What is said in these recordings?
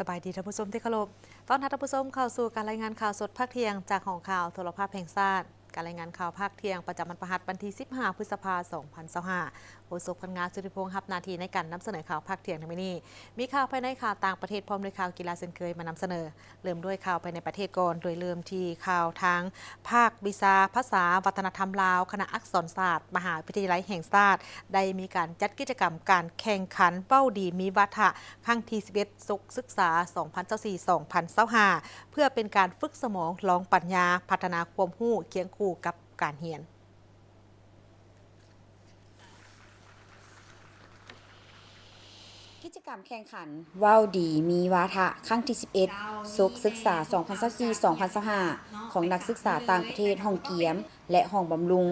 ສະບາຍດີທ່ານຜູ້ຊົມທີ່ເຄົາລົບ. ຕ້ອນຮັບທ່ານຜູ້ຊົມເຂົ້າສູ່ການລາຍງານຂ່າວສົດພາກທ່ຽງຈາກຫ້ອງຂ່າວໂທລະພາບແຫ່ງຊາດ. ການລາຍງານຂ່າວພາກທ່ຽງປະຈຳວັນພະຫັດ ວັນທີສິບຫ້າ ພຶດສະພາ ສອງພັນຊາວຫ້າ ໂຄສົກພັນງາ ສຸທິພົງ ຮັບໜ້າທີ່ໃນການນຳສະເໜີຂ່າວພາກທ່ຽງໃນມື້ນີ້. ມີຂ່າວພາຍໃນ, ຂ່າວຕ່າງປະເທດ ພ້ອມດ້ວຍຂ່າວກິລາເຊັ່ນເຄີຍມານຳສະເໜີ. ເລີ່ມດ້ວຍຂ່າວພາຍໃນປະເທດກ່ອນ, ໂດຍເລີ່ມທີ່ຂ່າວທາງພາກວິຊາພາສາວັດທະນະທຳລາວ, ຄະນະອັກສອນສາດ ມະຫາວິທະຍາໄລແຫ່ງຊາດ ໄດ້ມີການຈັດກິດຈະກຳການແຂ່ງຂັນເວົ້າດີມີວາທະ ຄັ້ງທີສິບເອັດ ສົກສຶກສາ ສອງພັນຊາວສີ່ ສອງພັນຊາວຫ້າ ເພື່ອເປັນການຝຶກສະໝອງລອງປັນຍາ, ພັດທະນາຄວາມຮູ້ຄຽງຄູ່ກັບການຮຽນ. ກິດຈະກຳແຂ່ງຂັນເວົ້າດີມີວາທະ ຄັ້ງທີສິບເອັດ ສົກສຶກສາ ສອງພັນຊາວສີ່ ສອງພັນຊາວຫ້າ ຂອງນັກສຶກສາຕ່າງປະເທດຫ້ອງກຽມ ແລະ ຫ້ອງບຳລຸງ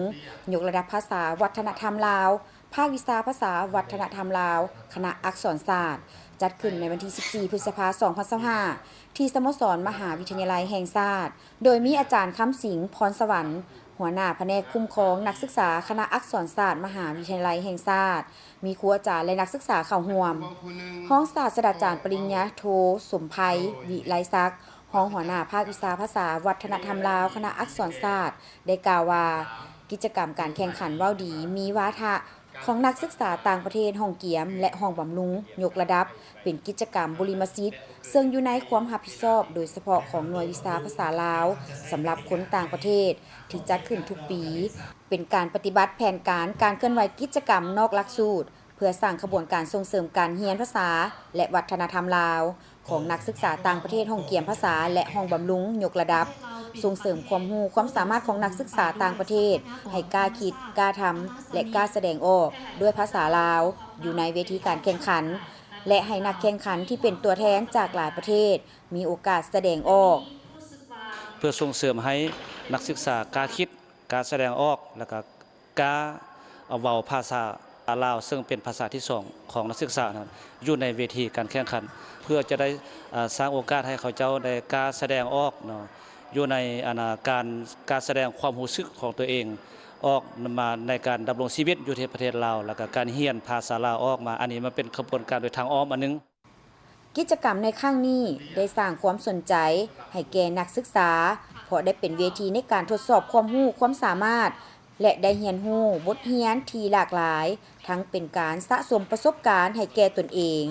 ຍົກລະດັບພາສາວັດທະນະທຳລາວ, ພາກວິຊາພາສາວັດທະນະທຳລາວ, ຄະນະອັກສອນສາດ, ຈັດຂຶ້ນໃນວັນທີສິບສີ່ ພຶດສະພາ ສອງພັນຊາວຫ້າ ທີ່ສະໂມສອນມະຫາວິທະຍາໄລແຫ່ງຊາດ, ໂດຍມີອາຈານ ຄຳສິງ ພອນສະຫວັນ ຫົວໜ້າພະແນກຄຸ້ມຄອງນັກສຶກສາຄະນະອັກສອນສາດມະຫາວິທະຍາໄລແຫ່ງຊາດ, ມີຄູອາຈານ ແລະ ນັກສຶກສາເຂົ້າຮ່ວມ. ຮອງສາດສະດາຈານປະລິນຍາໂທ ສົມໄພ ວິໄລສັກ ຮອງຫົວໜ້າພາກວິຊາພາສາວັດທະນະທຳລາວ ຄະນະອັກສອນສາດ ໄດ້ກ່າວວ່າ ກິດຈະກຳການແຂ່ງຂັນເວົ້າດີມີວາທະ ຂອງນັກສຶກສາຕ່າງປະເທດຫ້ອງກຽມ ແລະ ຫ້ອງບຳລຸງຍົກລະດັບ ເປັນກິດຈະກຳບຸລິມະສິດ ເຊິ່ງຢູ່ໃນຄວາມຮັບຜິດຊອບໂດຍສະເພາະຂອງໜ່ວຍວິຊາພາສາລາວ ສຳລັບຄົນຕ່າງປະເທດ ທີ່ຈັດຂຶ້ນທຸກປີ, ເປັນການປະຕິບັດແຜນການການເຄື່ອນໄຫວກິດຈະກຳນອກຫຼັກສູດ ເພື່ອສ້າງຂະບວນການສົ່ງເສີມການຮຽນພາສາ ແລະ ວັດທະນະທຳລາວ ຂອງນັກສຶກສາຕ່າງປະເທດຫ້ອງກຽມພາສາ ແລະ ຫ້ອງບຳລຸງຍົກລະດັບ, ສົ່ງເສີມຄວາມຮູ້ຄວາມສາມາດຂອງນັກສຶກສາຕ່າງປະເທດ ໃຫ້ກ້າຄິດ, ກ້າທຳ ແລະ ກ້າສະແດງອອກດ້ວຍພາສາລາວ ຢູ່ໃນເວທີການແຂ່ງຂັນ ແລະ ໃຫ້ນັກແຂ່ງຂັນທີ່ເປັນຕົວແທນຈາກຫຼາຍປະເທດ ມີໂອກາດສະແດງອອກ. ເພື່ອສົ່ງເສີມໃຫ້ນັກສຶກສາກ້າຄິດ, ການສະແດງອອກ ແລ້ວກະການເວົ້າພາສາລາວ ເຊິ່ງເປັນພາສາທີສອງຂອງນັກສຶກສານັ້ນ ຢູ່ໃນເວທີການແຂ່ງຂັນ ເພື່ອຈະໄດ້ ເອີ ສ້າງໂອກາດໃຫ້ເຂົາເຈົ້າໄດ້ການສະແດງອອກເນາະ ຢູ່ໃນ ອັນນ່າ ການ ການສະແດງຄວາມຮູ້ສຶກຂອງຕົວເອງອອກມາໃນການດຳລົງຊີວິດຢູ່ທີ່ປະເທດລາວ ແລ້ວກະການຮຽນພາສາລາວອອກມາ. ອັນນີ້ມັນເປັນຂະບວນການໂດຍທາງອ້ອມອັນໜຶ່ງ. ກິດຈະກຳໃນຄັ້ງນີ້ໄດ້ສ້າງຄວາມສົນໃຈໃຫ້ແກ່ນັກສຶກສາ ເພາະໄດ້ເປັນເວທີໃນການທົດສອບຄວາມຮູ້ຄວາມສາມາດ ແລະ ໄດ້ຮຽນຮູ້ບົດຮຽນທີ່ຫຼາກຫຼາຍ, ທັງເປັນການສະສົມປະສົບການໃຫ້ແກ່ຕົນເອງ.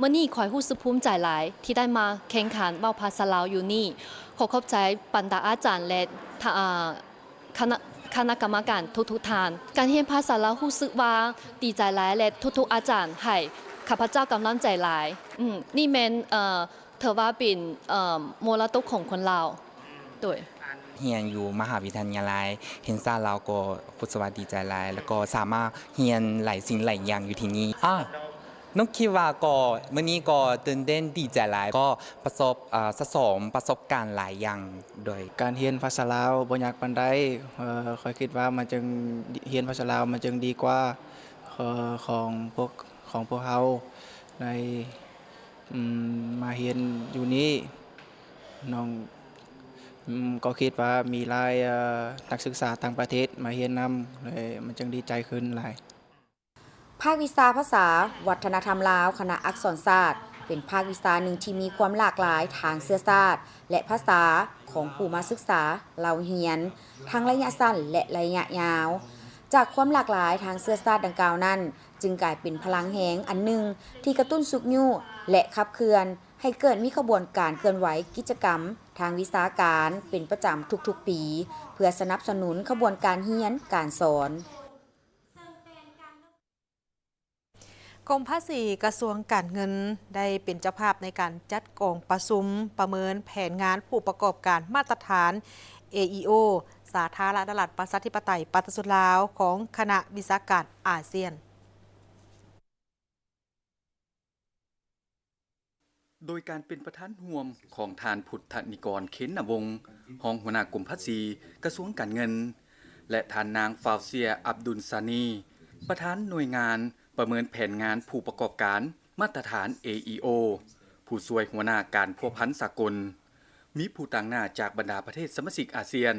ມື້ນີ້ຂ້ອຍຮູ້ສຶກພູມໃຈຫຼາຍທີ່ໄດ້ມາແຂ່ງຂັນເວົ້າພາສາລາວຢູ່ນີ້. ຂໍຂອບໃຈບັນດາອາຈານ ແລະ ທະ ອາ ຄະນະ ຄະນະກຳມະການທຸກໆທ່ານ. ການຮຽນພາສາລາວຮູ້ສຶກວ່າດີໃຈຫຼາຍ ແລະ ທຸກໆອາຈານໃຫ້ຂ້າພະເຈົ້າກຳລັງໃຈຫຼາຍ. ອືມ ນີ້ແມ່ນ ເອີ ຖືວ່າເປັນ ເອີ ມໍລະດົກຂອງຄົນລາວ. ໂດຍ ຮຽນຢູ່ມະຫາວິທະຍາໄລແຫ່ງຊາດລາວ ກໍຮູ້ສຶກວ່າດີໃຈຫຼາຍ ແລ້ວກໍສາມາດຮຽນຫຼາຍສິ່ງຫຼາຍຢ່າງຢູ່ທີ່ນີ້. ອາ ໜູຄິດວ່າກໍ ມື້ນີ້ກໍຕື່ນເຕັ້ນດີໃຈຫຼາຍ ກໍປະສົບ ອາ ສະສົມປະສົບການຫຼາຍຢ່າງ. ໂດຍ ການຮຽນພາສາລາວບໍ່ຍາກປານໃດ. ເອີ ຂ້ອຍຄິດວ່າມັນຈຶ່ງ ຮຽນພາສາລາວມັນຈຶ່ງດີກວ່າ ເອີ ຂອງພວກ ຂອງພວກເຮົາໃນ ອືມ ມາຮຽນຢູ່ນີ້. ນ້ອງ ອືມ ກໍຄິດວ່າມີຫຼາຍ ເອີ ນັກສຶກສາຕ່າງປະເທດມາຮຽນນຳ ເລີຍມັນຈຶ່ງດີໃຈຂຶ້ນຫຼາຍ. ພາກວິຊາພາສາວັດທະນະທຳລາວ ຄະນະອັກສອນສາດ ເປັນພາກວິຊາໜຶ່ງທີ່ມີຄວາມຫຼາກຫຼາຍທາງເຊື້ອຊາດ ແລະ ພາສາຂອງຜູ້ມາສຶກສາເລົ່າຮຽນ ທັງໄລຍະສັ້ນ ແລະ ໄລຍະຍາວ. ຈາກຄວາມຫຼາກຫຼາຍທາງເຊື້ອຊາດດັ່ງກ່າວນັ້ນ ຈຶ່ງກາຍເປັນພະລັງແຮງອັນໜຶ່ງທີ່ກະຕຸ້ນຊຸກຍູ້ ແລະ ຂັບເຄື່ອນໃຫ້ເກີດມີຂະບວນການເຄື່ອນໄຫວກິດຈະກຳທາງວິຊາການເປັນປະຈຳທຸກໆປີ ເພື່ອສະໜັບສະໜູນຂະບວນການຮຽນການສອນ. ກົມພາສີກະຊວງການເງິນ ໄດ້ເປັນເຈົ້າພາບໃນການຈັດກອງປະຊຸມປະເມີນແຜນງານຜູ້ປະກອບການມາດຕະຖານ ເອອີໂອ ສາທາລະນະລັດປະຊາທິປະໄຕປະຊາຊົນລາວ ຂອງຄະນະວິຊາການອາຊຽນ. ໂດຍການເປັນປະທານຮ່ວມຂອງທ່ານ ພຸດທະນິກອນ ເຂນນະວົງ ຮອງຫົວໜ້າກົມພາສີ ກະຊວງການເງິນ ແລະ ທ່ານນາງ ຟາວເຊຍ ອັບດຸນຊານີ ປະທານໜ່ວຍງານປະເມີນແຜນງານຜູ້ປະກອບການມາດຕະຖານ ເອອີໂອ ຜູ້ຊ່ວຍຫົວໜ້າການພົວພັນສາກົນ. ມີຜູ້ຕາງໜ້າຈາກບັນດາປະເທດສະມາຊິກອາຊຽນ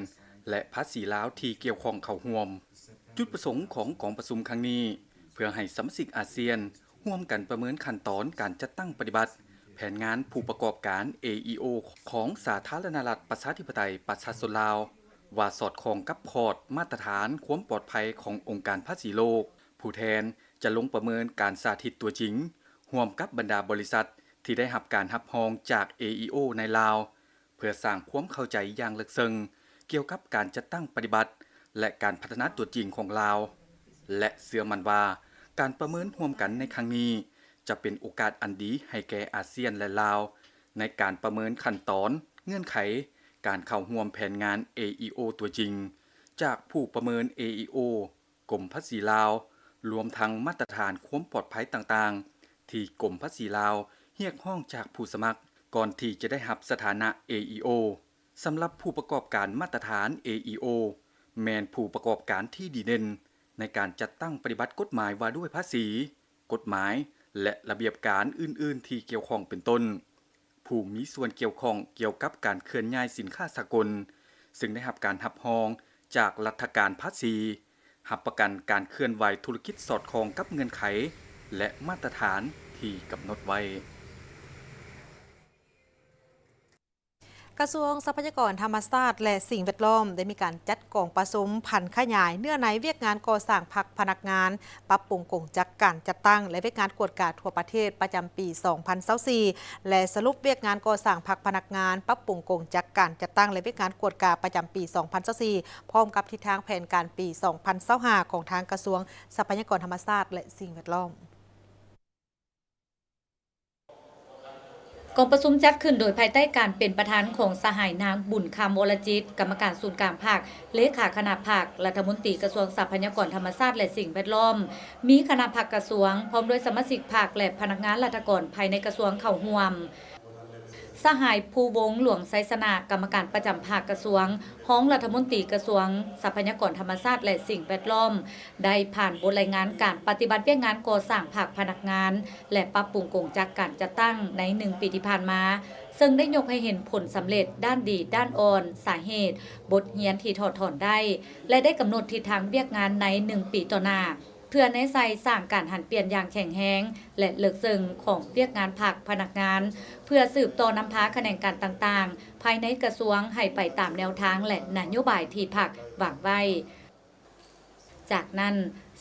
ແລະ ພາສີລາວທີ່ກ່ຽວຂ້ອງເຂົ້າຮ່ວມ. ຈຸດປະສົງຂອງກອງປະຊຸມຄັ້ງນີ້ ເພື່ອໃຫ້ສະມາຊິກອາຊຽນຮ່ວມກັນປະເມີນຂັ້ນຕອນການຈັດຕັ້ງປະຕິບັດ ແຜນງານຜູ້ປະກອບການ ເອອີໂອ ຂອງສາທາລະນະລັດ ປະຊາທິປະໄຕ ປະຊາຊົນລາວ ວ່າສອດຄ່ອງກັບຂອດມາດຕະຖານຄວາມປອດໄພຂອງອົງການພາສີໂລກ. ຜູ້ແທນຈະລົງປະເມີນການສາທິດຕົວຈິງ ຮ່ວມກັບບັນດາບໍລິສັດທີ່ໄດ້ຮັບການຮັບຮອງຈາກ ເອອີໂອ ໃນລາວ ເພື່ອສ້າງຄວາມເຂົ້າໃຈຢ່າງເລິກເຊິ່ງກ່ຽວກັບການຈັດຕັ້ງປະຕິບັດ ແລະ ການພັດທະນາຕົວຈິງຂອງລາວ ແລະ ເຊື່ອໝັ້ນວ່າ ການປະເມີນຮ່ວມກັນໃນຄັ້ງນີ້ ຈະເປັນໂອກາດອັນດີໃຫ້ແກ່ອາຊຽນ ແລະ ລາວ ໃນການປະເມີນຂັ້ນຕອນ, ເງື່ອນໄຂ ການເຂົ້າຮ່ວມແຜນງານ ເອອີໂອ ຕົວຈິງ ຈາກຜູ້ປະເມີນ ເອອີໂອ ກົມພາສີລາວ, ລວມທັງມາດຕະຖານຄວາມປອດໄພຕ່າງໆ ທີ່ກົມພາສີລາວຮຽກຮ້ອງຈາກຜູ້ສະໝັກ ກ່ອນທີ່ຈະໄດ້ຮັບສະຖານະ ເອອີໂອ. ສຳລັບຜູ້ປະກອບການມາດຕະຖານ ເອອີໂອ ແມ່ນຜູ້ປະກອບການທີ່ດີເດັ່ນໃນການຈັດຕັ້ງປະຕິບັດກົດໝາຍວ່າດ້ວຍພາສີ, ກົດໝາຍ ແລະ ລະບຽບການອື່ນໆທີ່ກ່ຽວຂ້ອງເປັນຕົ້ນ ຜູ້ມີສ່ວນກ່ຽວຂ້ອງກ່ຽວກັບການເຄື່ອນຍ້າຍສິນຄ້າສາກົນ ຊຶ່ງໄດ້ຮັບການຮັບຮອງຈາກລັດຖະການພາສີ, ຮັບປະກັນການເຄື່ອນໄຫວທຸລະກິດສອດຄ່ອງກັບເງື່ອນໄຂ ແລະ ມາດຕະຖານທີ່ກຳນົດໄວ້. ກະຊວງຊັບພະຍາກອນທຳມະຊາດ ແລະ ສິ່ງແວດລ້ອມ ໄດ້ມີການຈັດກອງປະຊຸມຜັນຂະຫຍາຍເນື້ອໃນວຽກງານກໍ່ສ້າງພັກພະນັກງານ, ປັບປຸງກົງຈັກການຈັດຕັ້ງ ແລະ ວຽກງານກວດກາທົ່ວປະເທດປະຈຳປີສອງພັນຊາວສີ່ ແລະ ສະຫຼຸບວຽກງານກໍ່ສ້າງພັກພະນັກງານ, ປັບປຸງກົງຈັກການຈັດຕັ້ງ ແລະ ວຽກງານກວດກາປະຈຳປີສອງພັນຊາວສີ່ ພ້ອມກັບທິດທາງແຜນການປີສອງພັນຊາວຫ້າ ຂອງທາງກະຊວງຊັບພະຍາກອນທຳມະຊາດ ແລະ ສິ່ງແວດລ້ອມ. ກອງປະຊຸມຈັດຂຶ້ນໂດຍພາຍໃຕ້ການເປັນປະທານຂອງສະຫາຍນາງ ບຸນຄຳ ວໍລະຈິດ ກຳມະການສູນກາງພັກ, ເລຂາຄະນະພັກ, ລັດຖະມົນຕີກະຊວງຊັບພະຍາກອນທຳມະຊາດ ແລະ ສິ່ງແວດລ້ອມ, ມີຄະນະພັກກະຊວງ ພ້ອມດ້ວຍສະມາຊິກພັກ ແລະ ພະນັກງານລັດຖະກອນພາຍໃນກະຊວງເຂົ້າຮ່ວມ. ສະຫາຍ ພູວົງ ຫຼວງໄຊຊະນະ ກຳມະການປະຈຳພັກກະຊວງ, ຮອງລັດຖະມົນຕີກະຊວງຊັບພະຍາກອນທຳມະຊາດ ແລະ ສິ່ງແວດລ້ອມ ໄດ້ຜ່ານບົດລາຍງານການປະຕິບັດວຽກງານກໍ່ສ້າງພັກພະນັກງານ ແລະ ປັບປຸງກົງຈັກການຈັດຕັ້ງໃນໜຶ່ງປີທີ່ຜ່ານມາ, ເຊິ່ງໄດ້ຍົກໃຫ້ເຫັນຜົນສຳເລັດດ້ານດີ, ດ້ານອ່ອນ, ສາເຫດ, ບົດຮຽນທີ່ຖອດຖອນໄດ້ ແລະ ໄດ້ກຳນົດທິດທາງວຽກງານໃນໜຶ່ງປີຕໍ່ໜ້າ ເພື່ອແນໃສ່ສ້າງການຫັນປ່ຽນຢ່າງແຂງແຮງ ແລະ ເລິກເຊິ່ງຂອງວຽກງານພັກພະນັກງານ ເພື່ອສືບຕໍ່ນຳພາຂະແໜງການຕ່າງໆ ພາຍໃນກະຊວງໃຫ້ໄປຕາມແນວທາງ ແລະ ນະໂຍບາຍທີ່ພັກວາງໄວ້. ຈາກນັ້ນ,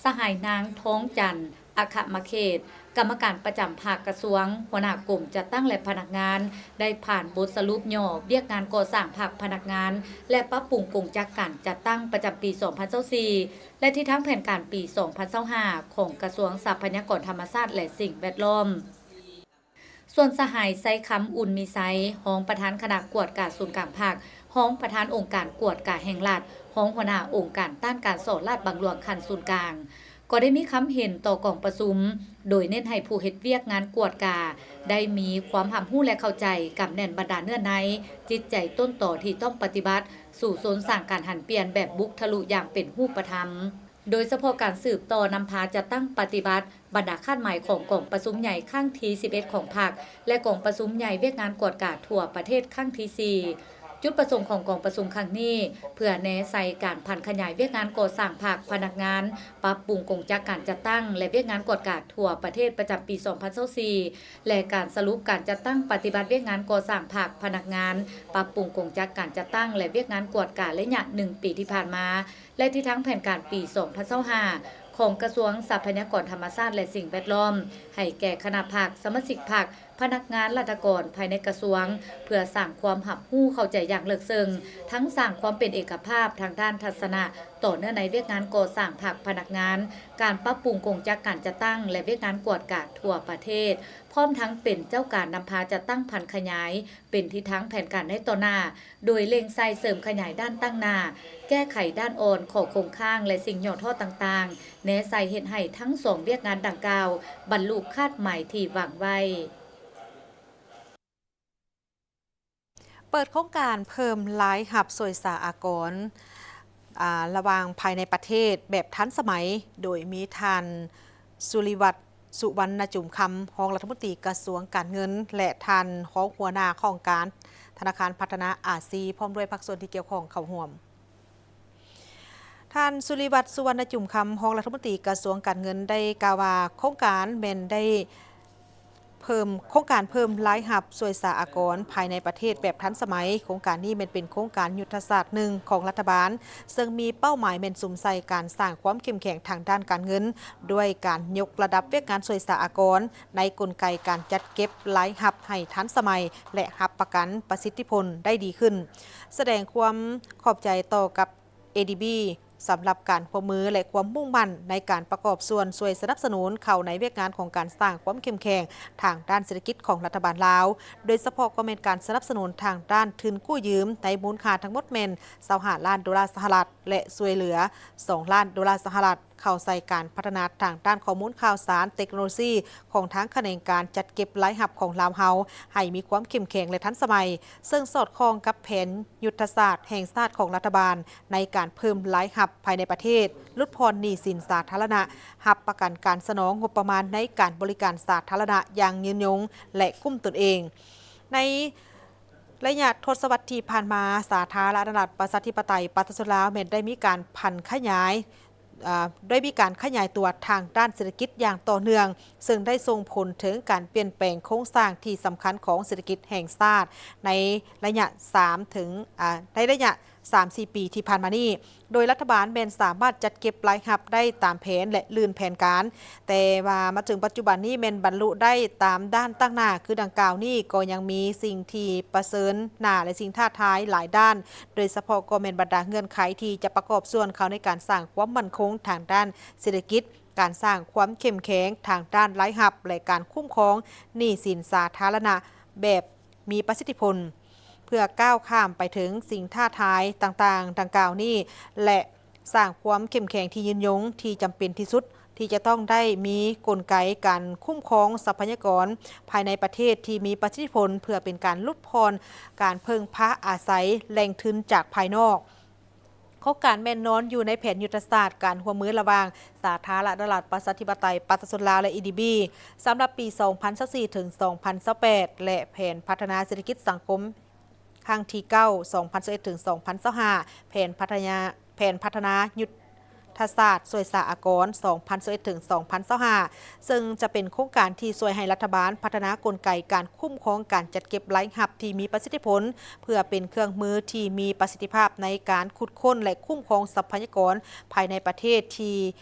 ສະຫາຍນາງ ທອງຈັນ ອັກຂະມະເຂດ ກຳມະການປະຈຳພັກກະຊວງ, ຫົວໜ້າກົມຈັດຕັ້ງ ແລະ ພະນັກງານ ໄດ້ຜ່ານບົດສະຫຼຸບຫຍໍ້ວຽກງານກໍ່ສ້າງພັກພະນັກງານ ແລະ ປັບປຸງກົງຈັກການຈັດຕັ້ງປະຈຳປີສອງພັນຊາວສີ່ ແລະ ທິດທາງແຜນການປີສອງພັນຊາວຫ້າ ຂອງກະຊວງຊັບພະຍາກອນທຳມະຊາດ ແລະ ສິ່ງແວດລ້ອມ. ສ່ວນສະຫາຍ ໄຊຄຳ ອຸ່ນມີໄຊ ຮອງປະທານຄະນະກວດກາສູນກາງພັກ, ຮອງປະທານອົງການກວດກາແຫ່ງລັດ, ຮອງຫົວໜ້າອົງການຕ້ານການສໍ້ລາດບັງຫຼວງຂັ້ນສູນກາງ ກໍໄດ້ມີຄຳເຫັນຕໍ່ກອງປະຊຸມ ໂດຍເນັ້ນໃຫ້ຜູ້ເຮັດວຽກງານກວດກາ ໄດ້ມີຄວາມຮັບຮູ້ ແລະ ເຂົ້າໃຈກຳແໜ້ນບັນດາເນື້ອໃນ, ຈິດໃຈຕົ້ນຕໍທີ່ຕ້ອງປະຕິບັດ ສູ້ຊົນສ້າງການຫັນປ່ຽນແບບບຸກທະລຸຢ່າງເປັນຮູບປະທຳ, ໂດຍສະເພາະການສືບຕໍ່ນຳພາຈັດຕັ້ງປະຕິບັດບັນດາຄາດໝາຍຂອງກອງປະຊຸມໃຫຍ່ຄັ້ງທີສິບເອັດຂອງພັກ ແລະ ກອງປະຊຸມໃຫຍ່ວຽກງານກວດກາທົ່ວປະເທດຄັ້ງທີສີ່. ຈຸດປະສົງຂອງກອງປະຊຸມຄັ້ງນີ້ ເພື່ອແນໃສ່ການຜັນຂະຫຍາຍວຽກງານກໍ່ສ້າງພັກພະນັກງານ, ປັບປຸງກົງຈັກການຈັດຕັ້ງ ແລະ ວຽກງານກວດກາທົ່ວປະເທດປະຈຳປີສອງພັນຊາວສີ່ ແລະ ການສະຫຼຸບການຈັດຕັ້ງປະຕິບັດວຽກງານກໍ່ສ້າງພັກພະນັກງານ, ປັບປຸງກົງຈັກການຈັດຕັ້ງ ແລະ ວຽກງານກວດກາໄລຍະໜຶ່ງປີທີ່ຜ່ານມາ ແລະ ທິດທາງແຜນການປີສອງພັນຊາວຫ້າ ຂອງກະຊວງຊັບພະຍາກອນທຳມະຊາດ ແລະ ສິ່ງແວດລ້ອມ ໃຫ້ແກ່ຄະນະພັກ, ສະມາຊິກພັກ, ພະນັກງານລັດຖະກອນພາຍໃນກະຊວງ ເພື່ອສ້າງຄວາມຮັບຮູ້ເຂົ້າໃຈຢ່າງເລິກເຊິ່ງ, ທັງສ້າງຄວາມເປັນເອກະພາບທາງດ້ານທັດສະນະຕໍ່ເນື້ອໃນວຽກງານກໍ່ສ້າງພັກພະນັກງານ, ການປັບປຸງກົງຈັກການຈັດຕັ້ງ ແລະ ວຽກງານກວດກາທົ່ວປະເທດ, ພ້ອມທັງເປັນເຈົ້າການນຳພາຈັດຕັ້ງຜັນຂະຫຍາຍເປັນທິດທາງແຜນການໃນຕໍ່ໜ້າ, ໂດຍເລັ່ງໃສ່ເສີມຂະຫຍາຍດ້ານຕັ້ງໜ້າ, ແກ້ໄຂດ້ານອ່ອນ, ຂໍ້ຄົງຄ້າງ ແລະ ສິ່ງຫຍໍ້ທໍ້ຕ່າງໆ, ແນໃສ່ເຮັດໃຫ້ທັງສອງວຽກງານດັ່ງກ່າວບັນລຸຄາດໝາຍທີ່ວາງໄວ້. ເປີດໂຄງການເພີ່ມລາຍຮັບສ່ວຍສາອາກອນ ອາ ລະຫວ່າງພາຍໃນປະເທດແບບທັນສະໄໝ, ໂດຍມີທ່ານ ສຸລິວັດ ສຸວັນນະຈຸມຄຳ ຮອງລັດຖະມົນຕີກະຊວງການເງິນ ແລະ ທ່ານຮອງຫົວໜ້າຫ້ອງການທະນາຄານພັດທະນາອາຊີ ພ້ອມດ້ວຍພາກສ່ວນທີ່ກ່ຽວຂ້ອງເຂົ້າຮ່ວມ. ທ່ານ ສຸລິວັດ ສຸວັນນະຈຸມຄຳ ຮອງລັດຖະມົນຕີກະຊວງການເງິນ ໄດ້ກ່າວວ່າ ໂຄງການແມ່ນໄດ້ ເພີ່ມ ໂຄງການເພີ່ມລາຍຮັບສ່ວຍສາອາກອນພາຍໃນປະເທດແບບທັນສະໄໝ. ໂຄງການນີ້ແມ່ນເປັນໂຄງການຍຸດທະສາດໜຶ່ງຂອງລັດຖະບານ, ເຊິ່ງມີເປົ້າໝາຍແມ່ນສຸມໃສ່ການສ້າງຄວາມເຂັ້ມແຂງທາງດ້ານການເງິນ ດ້ວຍການຍົກລະດັບວຽກງານສ່ວຍສາອາກອນ ໃນກົນໄກການຈັດເກັບລາຍຮັບໃຫ້ທັນສະໄໝ ແລະ ຮັບປະກັນປະສິດທິຜົນໄດ້ດີຂຶ້ນ. ສະແດງຄວາມຂອບໃຈຕໍ່ກັບ ເອດີບີ ສຳລັບການຮ່ວມມື ແລະ ຄວາມມຸ່ງໝັ້ນໃນການປະກອບສ່ວນຊ່ວຍສະໜັບສະໜູນເຂົ້າໃນວຽກງານຂອງການສ້າງຄວາມເຂັ້ມແຂງທາງດ້ານເສດຖະກິດຂອງລັດຖະບານລາວ, ໂດຍສະເພາະກໍແມ່ນການສະໜັບສະໜູນທາງດ້ານທຶນກູ້ຢືມໃນມູນຄ່າທັງໝົດແມ່ນຊາວຫ້າລ້ານໂດລາສະຫະລັດ ແລະ ຊ່ວຍເຫຼືອສອງລ້ານໂດລາສະຫະລັດ ເຂົ້າໃສ່ການພັດທະນາທາງດ້ານຂໍ້ມູນຂ່າວສານເຕັກໂນໂລຊີຂອງທາງຂະແໜງການຈັດເກັບລາຍຮັບຂອງລາວເຮົາ ໃຫ້ມີຄວາມເຂັ້ມແຂງ ແລະ ທັນສະໄໝ, ເຊິ່ງສອດຄ່ອງກັບແຜນຍຸດທະສາດແຫ່ງຊາດຂອງລັດຖະບານ ໃນການເພີ່ມລາຍຮັບພາຍໃນປະເທດ, ຫຼຸດຜ່ອນໜີ້ສິນສາທາລະນະ, ຮັບປະກັນການສະໜອງງົບປະມານໃນການບໍລິການສາທາລະນະຢ່າງຍືນຍົງ ແລະ ກຸ້ມຕົນເອງ. ໃນໄລຍະທົດສະວັດທີ່ຜ່ານມາ, ສາທາລະນະລັດປະຊາທິປະໄຕປະຊາຊົນລາວແມ່ນໄດ້ມີການຜັນຂະຫຍາຍ, ເອີ ໄດ້ມີການຂະຫຍາຍຕົວທາງດ້ານເສດຖະກິດຢ່າງຕໍ່ເນື່ອງ, ເຊິ່ງໄດ້ສົ່ງຜົນເຖິງການປ່ຽນແປງໂຄງສ້າງທີ່ສຳຄັນຂອງເສດຖະກິດແຫ່ງຊາດໃນໄລຍະສາມເຖິງ ອາ ໃນໄລຍະ ສາມສີ່ປີທີ່ຜ່ານມານີ້, ໂດຍລັດຖະບານແມ່ນສາມາດຈັດເກັບລາຍຮັບໄດ້ຕາມແຜນ ແລະ ລື່ນແຜນການ, ແຕ່ວ່າມາເຖິງປັດຈຸບັນນີ້ແມ່ນບັນລຸໄດ້ຕາມດ້ານຕັ້ງໜ້າ ຄືດັ່ງກ່າວນີ້ກໍຍັງມີສິ່ງທີ່ປະເຊີນໜ້າ ແລະ ສິ່ງທ້າທາຍຫຼາຍດ້ານ, ໂດຍສະເພາະກໍແມ່ນບັນດາເງື່ອນໄຂທີ່ຈະປະກອບສ່ວນເຂົ້າໃນການສ້າງຄວາມໝັ້ນຄົງທາງດ້ານເສດຖະກິດ, ການສ້າງຄວາມເຂັ້ມແຂງທາງດ້ານລາຍຮັບ ແລະ ການຄຸ້ມຄອງໜີ້ສິນສາທາລະນະແບບ ມີປະສິດທິຜົນ ເພື່ອກ້າວຂ້າມໄປເຖິງສິ່ງທ້າທາຍຕ່າງໆດັ່ງກ່າວນີ້ ແລະ ສ້າງຄວາມເຂັ້ມແຂງທີ່ຍືນຍົງທີ່ຈຳເປັນທີ່ສຸດ ທີ່ຈະຕ້ອງໄດ້ມີກົນໄກການຄຸ້ມຄອງຊັບພະຍາກອນພາຍໃນປະເທດທີ່ມີປະສິດທິຜົນ ເພື່ອເປັນການຫຼຸດຜ່ອນການເພິ່ງພາອາໄສແຫຼ່ງທຶນຈາກພາຍນອກ. ໂຄງການແມ່ນນອນຢູ່ໃນແຜນຍຸດທະສາດການຮ່ວມມືລະຫວ່າງສາທາລະນະລັດປະຊາທິປະໄຕປະຊາຊົນລາວ ແລະ ເອດີບີ ສຳລັບປີສອງພັນຊາວສີ່ ເຖິງ ສອງພັນຊາວແປດ ແລະ ແຜນພັດທະນາເສດຖະກິດສັງຄົມຄັ້ງທີເກົ້າ ສອງພັນຊາວເອັດ ເຖິງ ສອງພັນຊາວຫ້າ ແຜນພັດທະນາ ແຜນພັດທະນາຍຸດທະສາດສ່ວຍສາອາກອນ ສອງພັນຊາວເອັດ ເຖິງ ສອງພັນຊາວຫ້າ ເຊິ່ງຈະເປັນໂຄງການທີ່ຊ່ວຍໃຫ້ລັດຖະບານພັດທະນາກົນໄກການຄຸ້ມຄອງການຈັດເກັບລາຍຮັບທີ່ມີປະສິດທິຜົນ ເພື່ອເປັນເຄື່ອງມືທີ່ມີປະສິດທິພາບໃນການຂຸດຄົ້ນ ແລະ ຄຸ້ມຄອງຊັບພະຍາກອນພາຍໃນປະເທດທີ່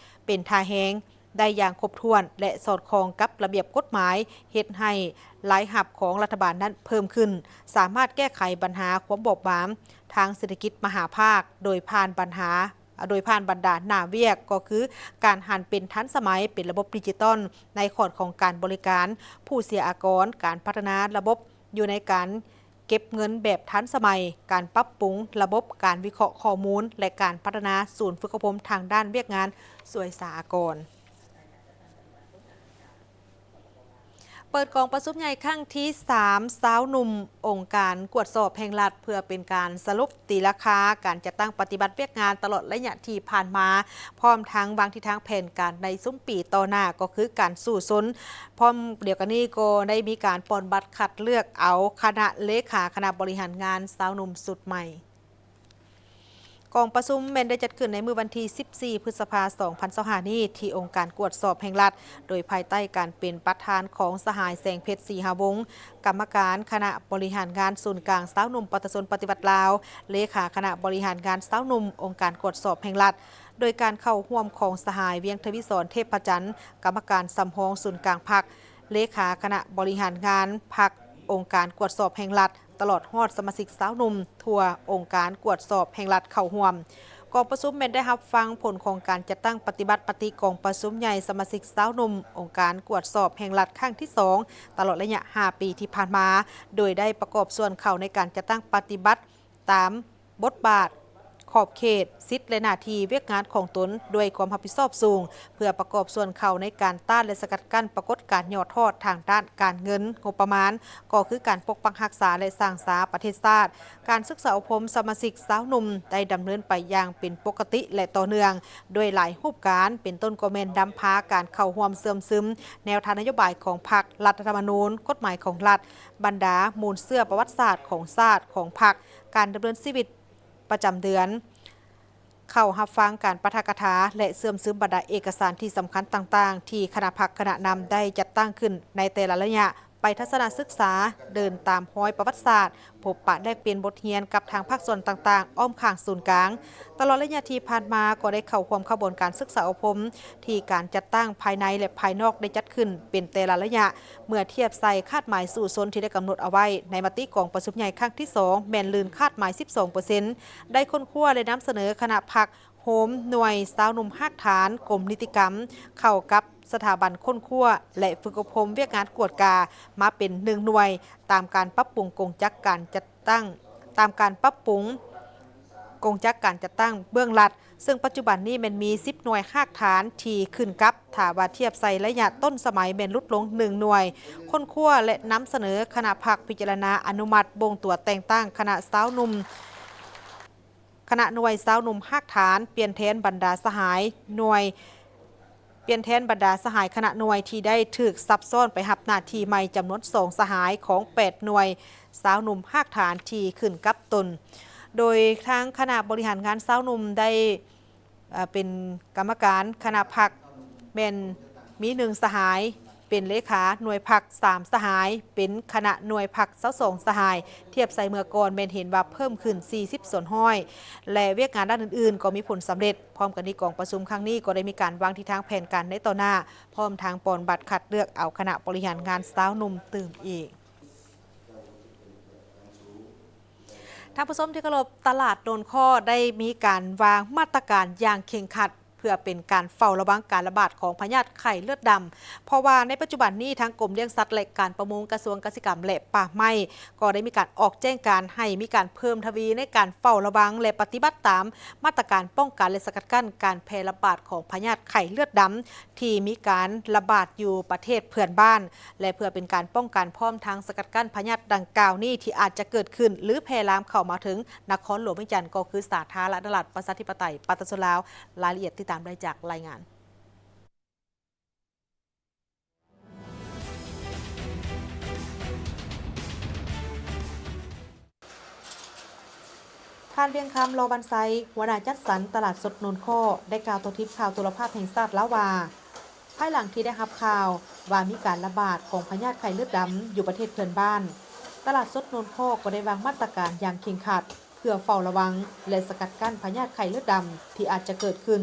ເປັນທ່າແຮງໄດ້ຢ່າງຄົບຖ້ວນ ແລະ ສອດຄ່ອງກັບລະບຽບກົດໝາຍ, ເຮັດໃຫ້ລາຍຮັບຂອງລັດຖະບານນັ້ນເພີ່ມຂຶ້ນ, ສາມາດແກ້ໄຂບັນຫາຄວາມບອບບາງທາງເສດຖະກິດມະຫາພາກ ໂດຍຜ່ານບັນຫາ ໂດຍຜ່ານບັນດາໜ້າວຽກ ກໍຄືການຫັນເປັນທັນສະໄໝ, ເປັນລະບົບດິຈິຕອນໃນຂອດຂອງການບໍລິການຜູ້ເສຍອາກອນ, ການພັດທະນາລະບົບຢູ່ໃນການເກັບເງິນແບບທັນສະໄໝ, ການປັບປຸງລະບົບການວິເຄາະຂໍ້ມູນ ແລະ ການພັດທະນາສູນຝຶກອົບຮົມທາງດ້ານວຽກງານສ່ວຍສາອາກອນ. ເປີດກອງປະຊຸມໃຫຍ່ຄັ້ງທີສາມ ຊາວໜຸ່ມອົງການກວດສອບແຫ່ງລັດ ເພື່ອເປັນການສະຫຼຸບຕີລາຄາການຈັດຕັ້ງປະຕິບັດວຽກງານຕະຫຼອດໄລຍະທີ່ຜ່ານມາ, ພ້ອມທັງວາງທິດທາງແຜນການໃນຊຸມປີຕໍ່ໜ້າ, ກໍຄືການສູ້ຊົນ. ພ້ອມດຽວກັນນີ້ກໍໄດ້ມີການປ່ອນບັດຄັດເລືອກເອົາຄະນະເລຂາຄະນະບໍລິຫານງານຊາວໜຸ່ມຊຸດໃໝ່. ກອງປະຊຸມແມ່ນໄດ້ຈັດຂຶ້ນໃນມື້ວັນທີສິບສີ່ ພຶດສະພາ ສອງພັນຊາວຫ້ານີ້ ທີ່ອົງການກວດສອບແຫ່ງລັດ, ໂດຍພາຍໃຕ້ການເປັນປະທານຂອງສະຫາຍ ແສງເພັດ ສີຫາວົງ ກຳມະການຄະນະບໍລິຫານງານສູນກາງຊາວໜຸ່ມປະຊາຊົນປະຕິວັດລາວ, ເລຂາຄະນະບໍລິຫານງານຊາວໜຸ່ມອົງການກວດສອບແຫ່ງລັດ, ໂດຍການເຂົ້າຮ່ວມຂອງສະຫາຍ ວຽງທະວີສອນ ເທບພະຈັນ ກຳມະການສຳຮອງສູນກາງພັກ, ເລຂາຄະນະບໍລິຫານງານພັກ, ອົງການກວດສອບແຫ່ງລັດ, ຕະຫຼອດຮອດສະມາຊິກຊາວໜຸ່ມທົ່ວອົງການກວດສອບແຫ່ງລັດເຂົ້າຮ່ວມ. ກອງປະຊຸມແມ່ນໄດ້ຮັບຟັງຜົນຂອງການຈັດຕັ້ງປະຕິບັດມະຕິກອງປະຊຸມໃຫຍ່ສະມາຊິກຊາວໜຸ່ມອົງການກວດສອບແຫ່ງລັດຄັ້ງທີສອງ ຕະຫຼອດໄລຍະຫ້າປີທີ່ຜ່ານມາ, ໂດຍໄດ້ປະກອບສ່ວນເຂົ້າໃນການຈັດຕັ້ງປະຕິບັດຕາມ ບົດບາດ, ຂອບເຂດ, ສິດ ແລະ ໜ້າທີ່ວຽກງານຂອງຕົນດ້ວຍຄວາມຮັບຜິດຊອບສູງ, ເພື່ອປະກອບສ່ວນເຂົ້າໃນການຕ້ານ ແລະ ສະກັດກັ້ນປາກົດການຫຍໍ້ທໍ້ທາງດ້ານການເງິນງົບປະມານ, ກໍຄືການປົກປັກຮັກສາ ແລະ ສ້າງສາປະເທດຊາດ. ການສຶກສາອົບຮົມສະມາຊິກຊາວໜຸ່ມໄດ້ດຳເນີນໄປຢ່າງເປັນປົກກະຕິ ແລະ ຕໍ່ເນື່ອງ, ດ້ວຍຫຼາຍຮູບການ, ເປັນຕົ້ນກໍແມ່ນນຳພາການເຂົ້າຮ່ວມເຊື່ອມຊຶມແນວທາງນະໂຍບາຍຂອງພັກ, ລັດຖະທຳມະນູນ, ກົດໝາຍຂອງລັດ, ບັນດາມູນເຊື້ອປະຫວັດສາດຂອງຊາດ, ຂອງພັກ, ການດຳເນີນຊີວິດ ປະຈຳເດືອນ, ເຂົ້າຮັບຟັງການປາຖະກະຖາ ແລະ ເຊື່ອມຊຶມບັນດາເອກະສານທີ່ສຳຄັນຕ່າງໆ ທີ່ຄະນະພັກຄະນະນຳໄດ້ຈັດຕັ້ງຂຶ້ນໃນແຕ່ລະໄລຍະ ໄປທັດສະນະສຶກສາ, ເດີນຕາມຮອຍປະຫວັດສາດ, ພົບປະແລກປ່ຽນບົດຮຽນກັບທາງພາກສ່ວນຕ່າງໆ ອ້ອມຂ້າງສູນກາງ. ຕະຫຼອດໄລຍະທີ່ຜ່ານມາກໍໄດ້ເຂົ້າຮ່ວມຂະບວນການສຶກສາອົບຮົມ ທີ່ການຈັດຕັ້ງພາຍໃນ ແລະ ພາຍນອກໄດ້ຈັດຂຶ້ນເປັນແຕ່ລະໄລຍະ, ເມື່ອທຽບໃສ່ຄາດໝາຍສູ້ຊົນທີ່ໄດ້ກຳນົດເອົາໄວ້ໃນມະຕິກອງປະຊຸມໃຫຍ່ຄັ້ງທີສອງ ແມ່ນລື່ນຄາດໝາຍສິບສອງເປີເຊັນ, ໄດ້ຄົ້ນຄວ້າ ແລະ ນຳສະເໜີຄະນະພັກ ໂຮມໜ່ວຍຊາວໜຸ່ມຮາກຖານກົມນິຕິກຳ ເຂົ້າກັບສະຖາບັນຄົ້ນຄວ້າ ແລະ ຝຶກອົບຮົມວຽກງານກວດກາມາເປັນໜຶ່ງໜ່ວຍ ຕາມການປັບປຸງກົງຈັກການຈັດຕັ້ງ, ຕາມການປັບປຸງກົງຈັກການຈັດຕັ້ງເບື້ອງລັດ, ເຊິ່ງປັດຈຸບັນນີ້ແມ່ນມີສິບໜ່ວຍຮາກຖານທີ່ຂຶ້ນກັບ, ຖ້າວ່າທຽບໃສ່ໄລຍະຕົ້ນສະໄໝແມ່ນຫຼຸດລົງໜຶ່ງໜ່ວຍ. ຄົ້ນຄວ້າ ແລະ ນຳສະເໜີຄະນະພັກພິຈາລະນາອະນຸມັດບົ່ງຕົວແຕ່ງຕັ້ງຄະນະຊາວໜຸ່ມ ຄະນະໜ່ວຍຊາວໜຸ່ມຮາກຖານ ປ່ຽນແທນບັນດາສະຫາຍໜ່ວຍ, ປ່ຽນແທນບັນດາສະຫາຍຄະນະໜ່ວຍທີ່ໄດ້ຖືກຊັບຊ້ອນໄປຮັບໜ້າທີ່ໃໝ່ຈຳນວນສອງສະຫາຍ ຂອງແປດໜ່ວຍຊາວໜຸ່ມຮາກຖານທີ່ຂຶ້ນກັບຕົນ. ໂດຍທາງຄະນະບໍລິຫານງານຊາວໜຸ່ມໄດ້ ເອີ ເປັນກຳມະການຄະນະພັກ ແມ່ນມີໜຶ່ງສະຫາຍ ເປັນເລຂາໜ່ວຍພັກສາມສະຫາຍ, ເປັນຄະນະໜ່ວຍພັກຊາວສອງສະຫາຍ, ທຽບໃສ່ເມື່ອກ່ອນແມ່ນເຫັນວ່າເພີ່ມຂຶ້ນສີ່ສິບສ່ວນຮ້ອຍ ແລະ ວຽກງານດ້ານອື່ນໆກໍມີຜົນສຳເລັດ. ພ້ອມກັນນີ້ ກອງປະຊຸມຄັ້ງນີ້ກໍໄດ້ມີການວາງທິດທາງແຜນການໃນຕໍ່ໜ້າ, ພ້ອມທັງປ່ອນບັດຄັດເລືອກເອົາຄະນະບໍລິຫານງານຊາວໜຸ່ມຕື່ມອີກ. ທ່ານຜູ້ຊົມທີ່ເຄົາລົບ, ຕະຫຼາດໂນນຄໍ້ໄດ້ມີການວາງມາດຕະການຢ່າງເຄັ່ງຄັດ ເພື່ອເປັນການເຝົ້າລະວັງການລະບາດຂອງພະຍາດໄຂ້ເລືອດດຳ, ເພາະວ່າໃນປັດຈຸບັນນີ້ ທາງກົມລ້ຽງສັດ ແລະ ການປະມົງ ກະຊວງກະສິກຳ ແລະ ປ່າໄມ້ ກໍໄດ້ມີການອອກແຈ້ງການໃຫ້ມີການເພີ່ມທະວີໃນການເຝົ້າລະວັງ ແລະ ປະຕິບັດຕາມມາດຕະການປ້ອງກັນ ແລະ ສະກັດກັ້ນການແຜ່ລະບາດຂອງພະຍາດໄຂ້ເລືອດດຳ ທີ່ມີການລະບາດຢູ່ປະເທດເພື່ອນບ້ານ ແລະ ເພື່ອເປັນການປ້ອງກັນ ພ້ອມທັງສະກັດກັ້ນພະຍາດດັ່ງກ່າວນີ້ທີ່ອາດຈະເກີດຂຶ້ນ ຫຼື ແຜ່ລາມເຂົ້າມາເຖິງນະຄອນຫຼວງວຽງຈັນ ກໍຄືສາທາລະນະລັດ ປະຊາທິປະໄຕ ປະຊາຊົນລາວ. ລາຍລະອຽດຕິດຕາມໄດ້ຈາກລາຍງານ. ທ່ານ ວຽງຄຳ ລໍບັນໄຊ ຫົວໜ້າຈັດສັນຕະຫຼາດສົດໂນນຄໍ້ ໄດ້ກ່າວຕໍ່ທີມຂ່າວໂທລະພາບແຫ່ງຊາດລາວວ່າ, ພາຍຫຼັງທີ່ໄດ້ຮັບຂ່າວວ່າມີການລະບາດຂອງພະຍາດໄຂ້ເລືອດດຳຢູ່ປະເທດເພື່ອນບ້ານ, ຕະຫຼາດສົດໂນນຄໍ້ກໍໄດ້ວາງມາດຕະການຢ່າງເຄັ່ງຄັດ ເພື່ອເຝົ້າລະວັງ ແລະ ສະກັດກັ້ນພະຍາດໄຂ້ເລືອດດຳທີ່ອາດຈະເກີດຂຶ້ນ.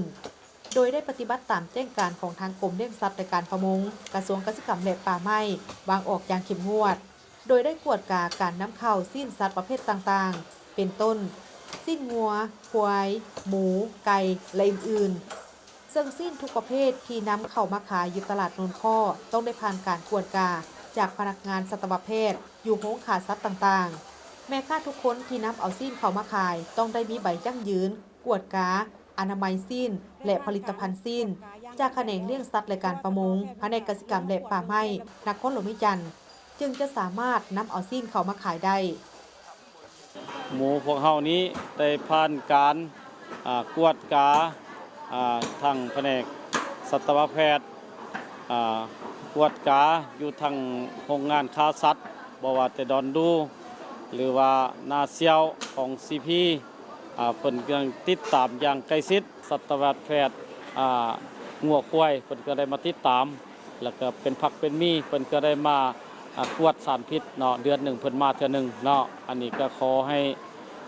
ໂດຍໄດ້ປະຕິບັດຕາມແຈ້ງການຂອງທາງກົມລ້ຽງສັດ ແລະ ການປະມົງ, ກະຊວງກະສິກຳ ແລະ ປ່າໄມ້ ວາງອອກຢ່າງເຂັ້ມງວດ, ໂດຍໄດ້ກວດກາການນຳເຂົ້າຊີ້ນສັດປະເພດຕ່າງໆ ເປັນຕົ້ນ ຊີ້ນງົວ, ຄວາຍ, ໝູ, ໄກ່ ແລະ ອື່ນໆ, ເຊິ່ງຊີ້ນທຸກປະເພດທີ່ນຳເຂົ້າມາຂາຍຢູ່ຕະຫຼາດໂນນຄໍ້ ຕ້ອງໄດ້ຜ່ານການກວດກາຈາກພະນັກງານສັດຕະວະແພດຢູ່ໂຮງຂ້າສັດຕ່າງໆ. ແມ່ຄ້າທຸກຄົນທີ່ນຳເອົາຊີ້ນເຂົ້າມາຂາຍ ຕ້ອງໄດ້ມີໃບຢັ້ງຢືນ ກວດກາອະນາໄມຊີ້ນ ແລະ ຜະລິດຕະພັນຊີ້ນ ຈາກຂະແໜງລ້ຽງສັດ ແລະ ການປະມົງ, ພະແນກກະສິກຳ ແລະ ປ່າໄມ້ ນະຄອນຫຼວງວຽງຈັນ ຈຶ່ງຈະສາມາດນຳເອົາຊີ້ນເຂົ້າມາຂາຍໄດ້. ໝູພວກເຮົານີ້ໄດ້ຜ່ານການ ອາ ກວດກາ ອາ ທາງພະແນກສັດຕະວະແພດ ອາ ກວດກາຢູ່ທາງໂຮງງານຂ້າສັດ ບໍ່ວ່າແຕ່ດອນດູ ຫຼືວ່ານາສ່ຽວຂອງ ຊີພີ ອາ ເພິ່ນກຳລັງຕິດຕາມຢ່າງໃກ້ຊິດ ສັດຕະວະແພດ ອາ ງົວຄວາຍ ເພິ່ນກໍໄດ້ມາຕິດຕາມ ແລ້ວກໍເປັນພັກເປັນໝີ່ ເພິ່ນກໍໄດ້ມາ ອາ ກວດສານພິດເນາະ ເດືອນໜຶ່ງເພິ່ນມາເທື່ອໜຶ່ງເນາະ. ອັນນີ້ກໍຂໍໃຫ້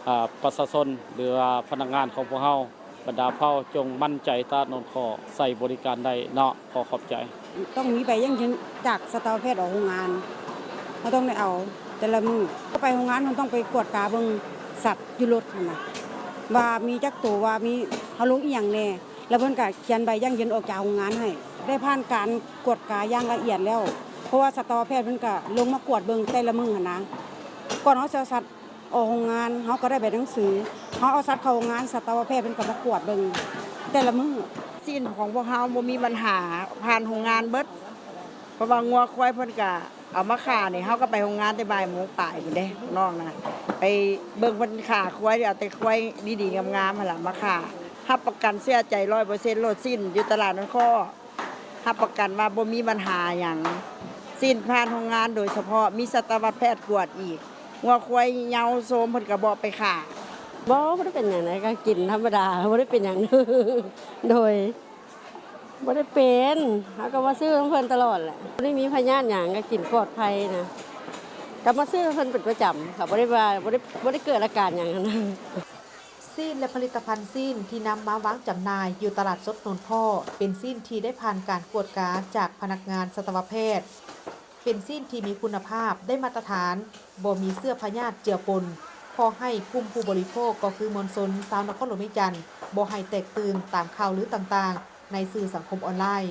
ອາ ປະຊາຊົນ ຫຼືວ່າພະນັກງານຂອງພວກເຮົາ ບັນດາເຜົ່າຈົ່ງໝັ້ນໃຈຕະຫຼາດໂນນຄໍ້ ໃຊ້ບໍລິການໄດ້ເນາະ. ຂໍຂອບໃຈ. ຕ້ອງມີໃບຢັ້ງຢືນຈາກສັດຕະວະແພດອອກໂຮງງານ. ເຮົາຕ້ອງໄດ້ເອົາແຕ່ລະມື້. ເຂົ້າໄປໂຮງງານ ເຮົາຕ້ອງໄປກວດກາເບິ່ງສັດຢູ່ລົດຫັ້ນນະ ວ່າມີຈັກໂຕ, ວ່າມີ ເຮົາລົງອີ່ຫຍັງແດ່. ແລ້ວເພິ່ນກະຂຽນໃບຢັ້ງຢືນອອກຈາກໂຮງງານໃຫ້. ໄດ້ຜ່ານການກວດກາຢ່າງລະອຽດແລ້ວ. ເພາະວ່າສັດຕະວະແພດເພິ່ນກະລົງມາກວດເບິ່ງແຕ່ລະມື້ຫັ້ນນະ. ກ່ອນເຮົາຊິເອົາສັດ ອອກໂຮງງານ ເຮົາກໍໄດ້ໃບໜັງສື, ເຮົາເອົາສັດເຂົ້າໂຮງງານ ສັດຕະວະແພດເພິ່ນກໍມາກວດເບິ່ງແຕ່ລະມື້. ຊີ້ນຂອງພວກເຮົາບໍ່ມີບັນຫາ ຜ່ານໂຮງງານເບິດ, ເພາະວ່າງົວຄວາຍເພິ່ນກະເອົາມາຂ້ານີ້ ເຮົາກໍໄປໂຮງງານແຕ່ບ່າຍໂມງປາຍພຸ້ນເດ້ ນ້ອງນະ, ໄປເບິ່ງເພິ່ນຂ້າຄວາຍ ເອົາແຕ່ຄວາຍດີໆງາມໆຫັ້ນລະມາຂ້າ. ຮັບປະກັນເຊື່ອໃຈຮ້ອຍເປີເຊັນໂລດ, ຊີ້ນຢູ່ຕະຫຼາດໂນນຄໍ້ ຮັບປະກັນວ່າບໍ່ມີບັນຫາຫຍັງ. ຊີ້ນຜ່ານໂຮງງານໂດຍສະເພາະ, ມີສັດຕະວະແພດກວດອີກ. ງົວຄວາຍເຍົາໂຊມເພິ່ນກໍບໍ່ເອົາໄປຂ້າ. ບໍ່, ບໍ່ໄດ້ເປັນຫຍັງນະ, ກໍກິນທຳມະດາ, ບໍ່ໄດ້ເປັນຫຍັງ. ໂດຍ. ບໍ່ໄດ້ເປັນ ເຮົາກໍມາຊື້ນຳເພິ່ນຕະຫຼອດແຫຼະ ບໍ່ໄດ້ມີພະຍາດຫຍັງ ກໍກິນປອດໄພນະ ກໍມາຊື້ນຳເພິ່ນເປັນປະຈຳ ກໍບໍ່ໄດ້ວ່າ ບໍ່ໄດ້ ບໍ່ໄດ້ເກີດອາການຫຍັງຫັ້ນນະ. ຊີ້ນ ແລະ ຜະລິດຕະພັນຊີ້ນທີ່ນຳມາວາງຈຳໜ່າຍຢູ່ຕະຫຼາດສົດໂນນຄໍ້ ເປັນຊີ້ນທີ່ໄດ້ຜ່ານການກວດກາຈາກພະນັກງານສັດຕະວະແພດ, ເປັນຊີ້ນທີ່ມີຄຸນນະພາບ, ໄດ້ມາດຕະຖານ, ບໍ່ມີເຊື້ອພະຍາດເຈືອປົນ. ຂໍໃຫ້ກຸ່ມຜູ້ບໍລິໂພກ ກໍຄືມວນຊົນຊາວນະຄອນຫຼວງວຽງຈັນ ບໍ່ໃຫ້ແຕກຕື່ນຕາມຂ່າວລືຕ່າງໆ ໃນສື່ສັງຄົມອອນລາຍ.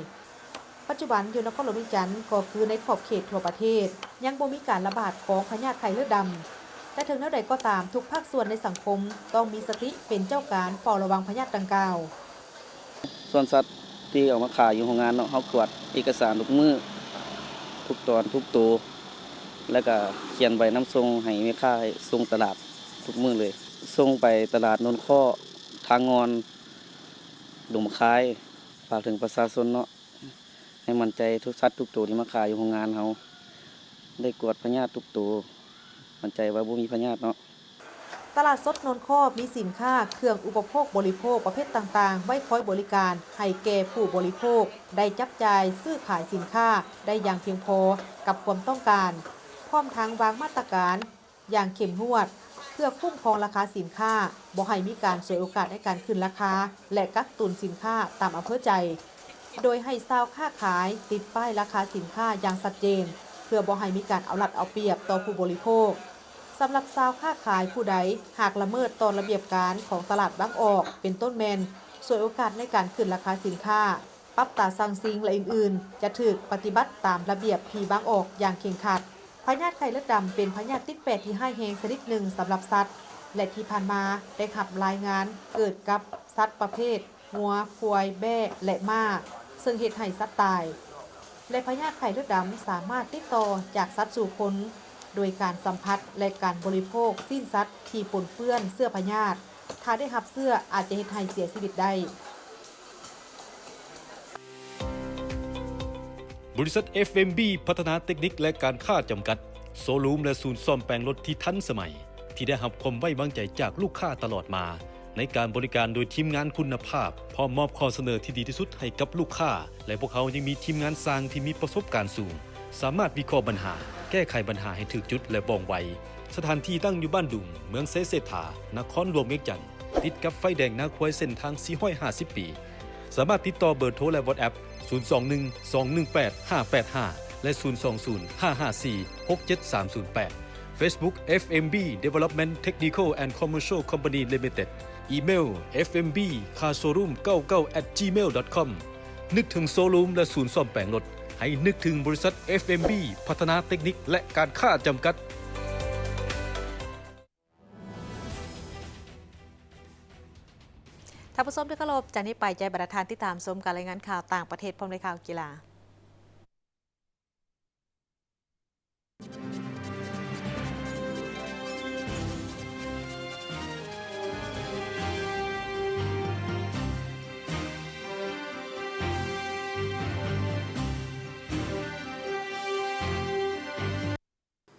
ປັດຈຸບັນຢູ່ນະຄອນຫຼວງວຽງຈັນ ກໍຄືໃນຂອບເຂດທົ່ວປະເທດ ຍັງບໍ່ມີການລະບາດຂອງພະຍາດໄຂ້ເລືອດດຳ, ແຕ່ເຖິງແນວໃດກໍຕາມ ທຸກພາກສ່ວນໃນສັງຄົມຕ້ອງມີສະຕິເປັນເຈົ້າການເຝົ້າລະວັງພະຍາດດັ່ງກ່າວ. ສ່ວນສັດທີ່ເອົາມາຂາຍຢູ່ໂຮງງານເນາະ ເຮົາກວດເອກະສານທຸກມື້ ທຸກຕອນ ທຸກໂຕ ແລ້ວກະຂຽນໃບນຳສົ່ງໃຫ້ແມ່ຄ້າ ໃຫ້ສົ່ງຕະຫຼາດທຸກມື້ເລີຍ ສົ່ງໄປຕະຫຼາດໂນນຄໍ້, ທ່າງ່ອນ, ດົງບັກຄາຍ. ຝາກເຖິງປະຊາຊົນເນາະ ໃຫ້ໝັ້ນໃຈທຸກສັດທຸກໂຕທີ່ມາຂາຍຢູ່ໂຮງງານເຮົາ ໄດ້ກວດພະຍາດທຸກໂຕ ໝັ້ນໃຈວ່າບໍ່ມີພະຍາດເນາະ. ຕະຫຼາດສົດໂນນຄໍ້ ມີສິນຄ້າເຄື່ອງອຸປະໂພກບໍລິໂພກປະເພດຕ່າງໆ ໄວ້ຄອຍບໍລິການໃຫ້ແກ່ຜູ້ບໍລິໂພກ ໄດ້ຈັບຈ່າຍຊື້ຂາຍສິນຄ້າໄດ້ຢ່າງພຽງພໍກັບຄວາມຕ້ອງການ, ພ້ອມທັງວາງມາດຕະການ ຢ່າງເຂັ້ມງວດ ເພື່ອຄຸ້ມຄອງລາຄາສິນຄ້າ, ບໍ່ໃຫ້ມີການສວຍໂອກາດໃນການຂຶ້ນລາຄາ ແລະ ກັກຕຸນສິນຄ້າຕາມອຳເພີໃຈ, ໂດຍໃຫ້ຊາວຄ້າຂາຍຕິດປ້າຍລາຄາສິນຄ້າຢ່າງຊັດເຈນ ເພື່ອບໍ່ໃຫ້ມີການເອົາລັດເອົາປຽບຕໍ່ຜູ້ບໍລິໂພກ. ສຳລັບຊາວຄ້າຂາຍຜູ້ໃດຫາກລະເມີດຕໍ່ລະບຽບການຂອງຕະຫຼາດບາງອອກ ເປັນຕົ້ນແມ່ນສວຍໂອກາດໃນການຂຶ້ນລາຄາສິນຄ້າ, ປັບຕາຊັ່ງສິ່ງ ແລະ ອື່ນໆ ຈະຖືກປະຕິບັດຕາມລະບຽບທີ່ວາງອອກຢ່າງເຄັ່ງຄັດ. ພະຍາດໄຂ້ເລືອດດຳເປັນພະຍາດຕິດແປດທີ່ຮ້າຍແຮງຊະນິດໜຶ່ງສຳລັບສັດ ແລະ ທີ່ຜ່ານມາໄດ້ຮັບລາຍງານເກີດກັບສັດປະເພດງົວ, ຄວາຍ, ແບ້ ແລະ ມ້າ ເຊິ່ງເຮັດໃຫ້ສັດຕາຍ ແລະ ພະຍາດໄຂ້ເລືອດດຳສາມາດຕິດຕໍ່ຈາກສັດສູ່ຄົນ ໂດຍການສຳຜັດ ແລະ ການບໍລິໂພກຊີ້ນສັດທີ່ປົນເປື້ອນເຊື້ອພະຍາດ. ຖ້າໄດ້ຮັບເຊື້ອອາດຈະເຮັດໃຫ້ເສຍຊີວິດໄດ້. ບໍລິສັດ ເອັຟເອັມບີ ພັດທະນາເຕັກນິກ ແລະ ການຄ້າ ຈຳກັດ, ໂຊຣູມ ແລະ ສູນສ້ອມແປງລົດທີ່ທັນສະໄໝ, ທີ່ໄດ້ຮັບຄວາມໄວ້ວາງໃຈຈາກລູກຄ້າຕະຫຼອດມາ, ໃນການບໍລິການໂດຍທີມງານຄຸນນະພາບ, ພ້ອມມອບຂໍ້ສະເໜີທີ່ດີທີ່ສຸດໃຫ້ກັບລູກຄ້າ, ແລະ ພວກເຮົາຍັງມີທີມງານຊ່າງທີ່ມີປະສົບການສູງ, ສາມາດວິເຄາະບັນຫາ, ແກ້ໄຂບັນຫາໃຫ້ຖືກຈຸດ ແລະ ວ່ອງໄວ. ສະຖານທີ່ຕັ້ງຢູ່ບ້ານດຸງ, ເມືອງໄຊເສດຖາ, ນະຄອນຫຼວງວຽງຈັນ, ຕິດກັບໄຟແດງນາຄວາຍເສັ້ນທາງສີ່ຮ້ອຍຫ້າສິບປີ. ສາມາດຕິດຕໍ່ເບີໂທ ແລະ ວັອດແອັບ ສູນສອງໜຶ່ງ ສອງໜຶ່ງແປດ ຫ້າແປດຫ້າ ແລະ ສູນສອງສູນ ຫ້າຫ້າສີ່ ຫົກເຈັດສາມສູນແປດ. Facebook ເອັຟເອັມບີ Development Technical and Commercial Company Limited. ອີເມວ ເອັຟເອັມບີ Car Showroom ເກົ້າເກົ້າ ແອັດ ຈີເມວ ດອດ ຄອມ. ນຶກເຖິງໂຊຣູມ ແລະ ສູນສ້ອມແປງລົດ, ໃຫ້ນຶກເຖິງບໍລິສັດ ເອັຟເອັມບີ ພັດທະນາເຕັກນິກ ແລະ ການຄ້າ ຈຳກັດ. ທ່ານຜູ້ຊົມທີ່ເຄົາລົບ, ຈາກນີ້ໄປຈະໃຫ້ບັນດາທ່ານຕິດຕາມຊົມການລາຍງານຂ່າວຕ່າງປະເທດ ພ້ອມດ້ວຍຂ່າວກິລາ.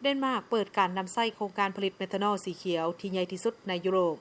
ເດນມາກເປີດການນຳໃຊ້ໂຄງການຜະລິດເມທານໍລສີຂຽວທີ່ໃຫຍ່ທີ່ສຸດໃນຢູໂຣບ.